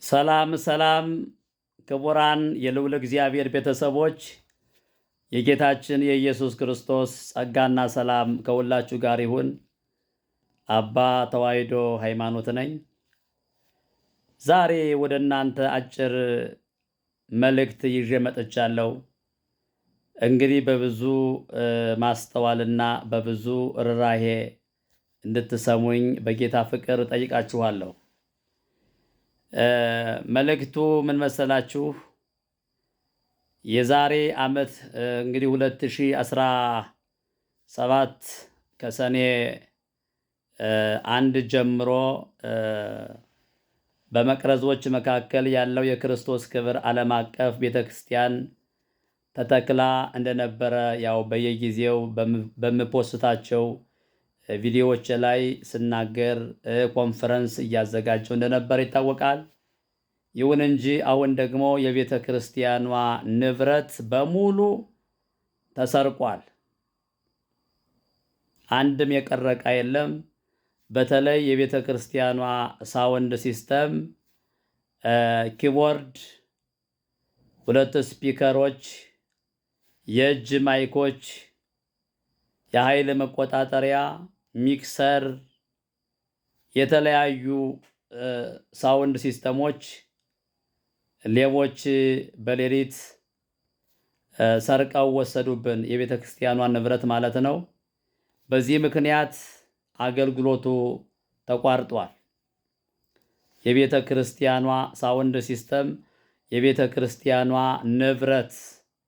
ሰላም ሰላም፣ ክቡራን የልዑል እግዚአብሔር ቤተሰቦች፣ የጌታችን የኢየሱስ ክርስቶስ ጸጋና ሰላም ከሁላችሁ ጋር ይሁን። አባ ተዋሕዶ ሃይማኖት ነኝ። ዛሬ ወደ እናንተ አጭር መልእክት ይዤ መጥቻለሁ። እንግዲህ በብዙ ማስተዋልና በብዙ ርኅራኄ እንድትሰሙኝ በጌታ ፍቅር እጠይቃችኋለሁ። መልእክቱ ምን መሰላችሁ? የዛሬ ዓመት እንግዲህ 2017 ከሰኔ 1 ጀምሮ በመቅረዞች መካከል ያለው የክርስቶስ ክብር ዓለም አቀፍ ቤተክርስቲያን ተተክላ እንደነበረ ያው በየጊዜው በምፖስታቸው ቪዲዮዎች ላይ ስናገር፣ ኮንፈረንስ እያዘጋጀው እንደነበረ ይታወቃል። ይሁን እንጂ አሁን ደግሞ የቤተ ክርስቲያኗ ንብረት በሙሉ ተሰርቋል። አንድም የቀረ ዕቃ የለም። በተለይ የቤተ ክርስቲያኗ sound system፣ keyboard፣ ሁለት speaker ኦች፣ የእጅ mic ኦች፣ የኃይል መቆጣጠሪያ፣ mixer፣ የተለያዩ sound system ኦች ሌቦች በሌሊት ሰርቀው ወሰዱብን፣ የቤተ ክርስቲያኗን ንብረት ማለት ነው። በዚህ ምክንያት አገልግሎቱ ተቋርጧል። የቤተ ክርስቲያኗ sound system፣ የቤተ ክርስቲያኗ ንብረት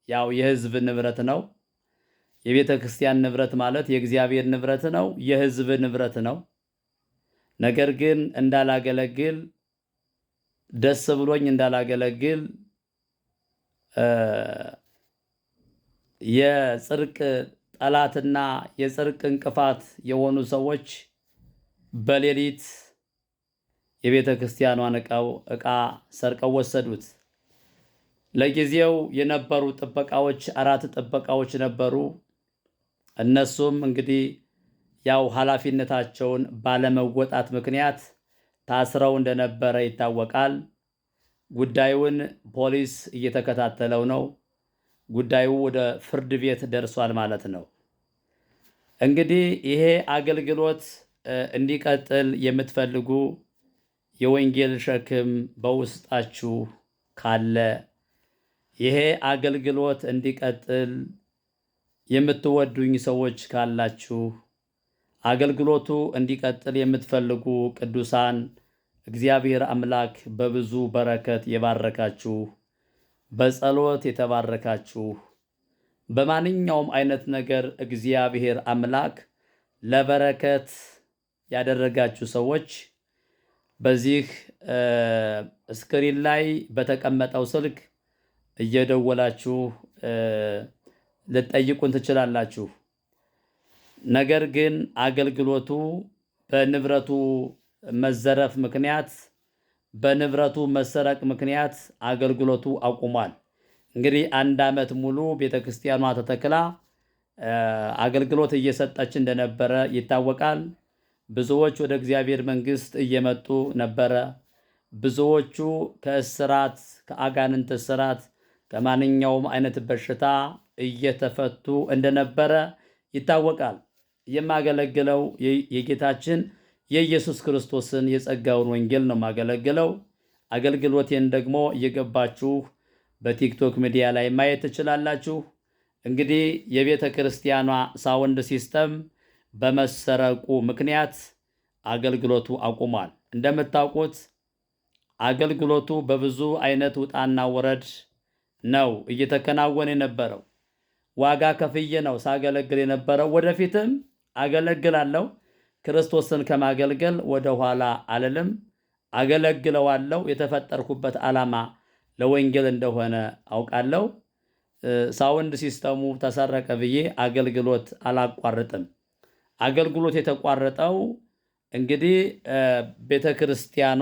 ያው የሕዝብ ንብረት ነው። የቤተ ክርስቲያን ንብረት ማለት የእግዚአብሔር ንብረት ነው፣ የሕዝብ ንብረት ነው። ነገር ግን እንዳላገለግል፣ ደስ ብሎኝ እንዳላገለግል የጽድቅ ጠላትና የጽድቅ እንቅፋት የሆኑ ሰዎች በሌሊት የቤተ ክርስቲያኗን ዕቃ ሰርቀው ወሰዱት። ለጊዜው የነበሩ ጥበቃዎች፣ አራት ጥበቃዎች ነበሩ። እነሱም እንግዲህ ያው ኃላፊነታቸውን ባለመወጣት ምክንያት ታስረው እንደነበረ ይታወቃል። ጉዳዩን ፖሊስ እየተከታተለው ነው። ጉዳዩ ወደ ፍርድ ቤት ደርሷል ማለት ነው። እንግዲህ ይሄ አገልግሎት እንዲቀጥል የምትፈልጉ፣ የወንጌል ሸክም በውስጣችሁ ካለ፣ ይሄ አገልግሎት እንዲቀጥል የምትወዱኝ ሰዎች ካላችሁ፣ አገልግሎቱ እንዲቀጥል የምትፈልጉ ቅዱሳን፣ እግዚአብሔር አምላክ በብዙ በረከት የባረካችሁ፣ በጸሎት የተባረካችሁ፣ በማንኛውም አይነት ነገር እግዚአብሔር አምላክ ለበረከት ያደረጋችሁ ሰዎች በዚህ screen ላይ በተቀመጠው ስልክ እየደወላችሁ ልትጠይቁን ትችላላችሁ። ነገር ግን አገልግሎቱ በንብረቱ መዘረፍ ምክንያት፣ በንብረቱ መሰረቅ ምክንያት አገልግሎቱ አቁሟል። እንግዲህ አንድ ዓመት ሙሉ ቤተክርስቲያኗ ተተክላ አገልግሎት እየሰጠች እንደነበረ ይታወቃል። ብዙዎች ወደ እግዚአብሔር መንግሥት እየመጡ ነበረ። ብዙዎቹ ከእስራት፣ ከአጋንንት እስራት፣ ከማንኛውም አይነት በሽታ እየተፈቱ እንደነበረ ይታወቃል። የማገለግለው የጌታችን የኢየሱስ ክርስቶስን የጸጋውን ወንጌል ነው የማገለግለው። አገልግሎቴን ደግሞ እየገባችሁ በቲክቶክ ሚዲያ ላይ ማየት ትችላላችሁ። እንግዲህ የቤተ ክርስቲያኗ sound system በመሰረቁ ምክንያት አገልግሎቱ አቁሟል። እንደምታውቁት አገልግሎቱ በብዙ አይነት ውጣና ውረድ ነው እየተከናወነ የነበረው። ዋጋ ከፍዬ ነው ሳገለግል የነበረው። ወደፊትም አገለግላለሁ። ክርስቶስን ከማገልገል ወደ ኋላ አልልም። አገለግለዋለሁ። የተፈጠርኩበት ዓላማ ለወንጌል እንደሆነ አውቃለሁ። Sound system ኡ ተሰረቀ ብዬ አገልግሎት አላቋርጥም። አገልግሎት የተቋረጠው እንግዲህ ቤተ ክርስቲያኗ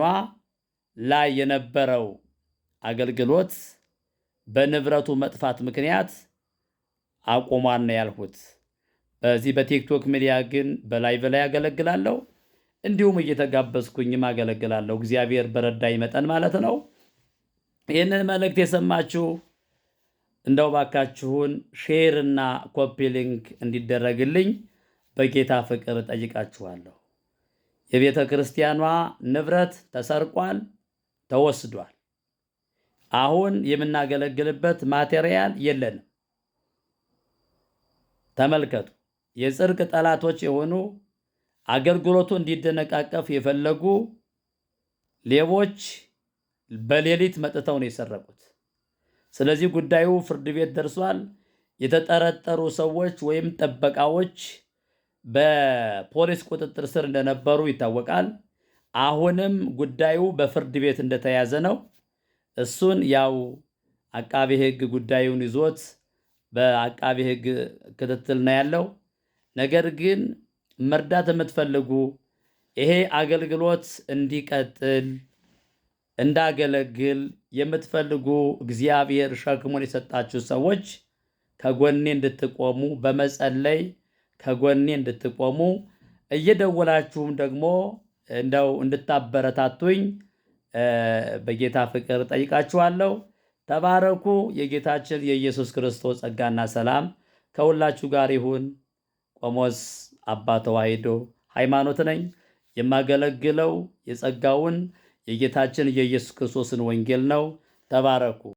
ላይ የነበረው አገልግሎት በንብረቱ መጥፋት ምክንያት አቁሟል ነው ያልኩት። በዚህ በቲክቶክ ሚዲያ ግን በ live ላይ ያገለግላለሁ። እንዲሁም እየተጋበዝኩኝም አገለግላለሁ። እግዚአብሔር በረዳኝ መጠን ማለት ነው። ይህንን መልእክት የሰማችሁ እንደው ባካችሁን share እና copy link እንዲደረግልኝ በጌታ ፍቅር እጠይቃችኋለሁ። የቤተ ክርስቲያኗ ንብረት ተሰርቋል፣ ተወስዷል። አሁን የምናገለግልበት material የለንም። ተመልከቱ። የጽድቅ ጠላቶች የሆኑ፣ አገልግሎቱ እንዲደነቃቀፍ የፈለጉ ሌቦች በሌሊት መጥተው ነው የሰረቁት። ስለዚህ ጉዳዩ ፍርድ ቤት ደርሷል። የተጠረጠሩ ሰዎች ወይም ጥበቃዎች በፖሊስ ቁጥጥር ስር እንደነበሩ ይታወቃል። አሁንም ጉዳዩ በፍርድ ቤት እንደተያዘ ነው። እሱን ያው አቃቤ ሕግ ጉዳዩን ይዞት በአቃቤ ሕግ ክትትል ነው ያለው። ነገር ግን መርዳት የምትፈልጉ፣ ይሄ አገልግሎት እንዲቀጥል እንዳገለግል የምትፈልጉ፣ እግዚአብሔር ሸክሙን የሰጣችሁ ሰዎች ከጎኔ እንድትቆሙ፣ በመጸለይ ከጎኔ እንድትቆሙ፣ እየደወላችሁም ደግሞ እንደው እንድታበረታቱኝ በጌታ ፍቅር ጠይቃችኋለሁ። ተባረኩ። የጌታችን የኢየሱስ ክርስቶስ ጸጋና ሰላም ከሁላችሁ ጋር ይሁን። ቆሞስ አባ ተዋሕዶ ሃይማኖት ነኝ። የማገለግለው የጸጋውን የጌታችን የኢየሱስ ክርስቶስን ወንጌል ነው። ተባረኩ።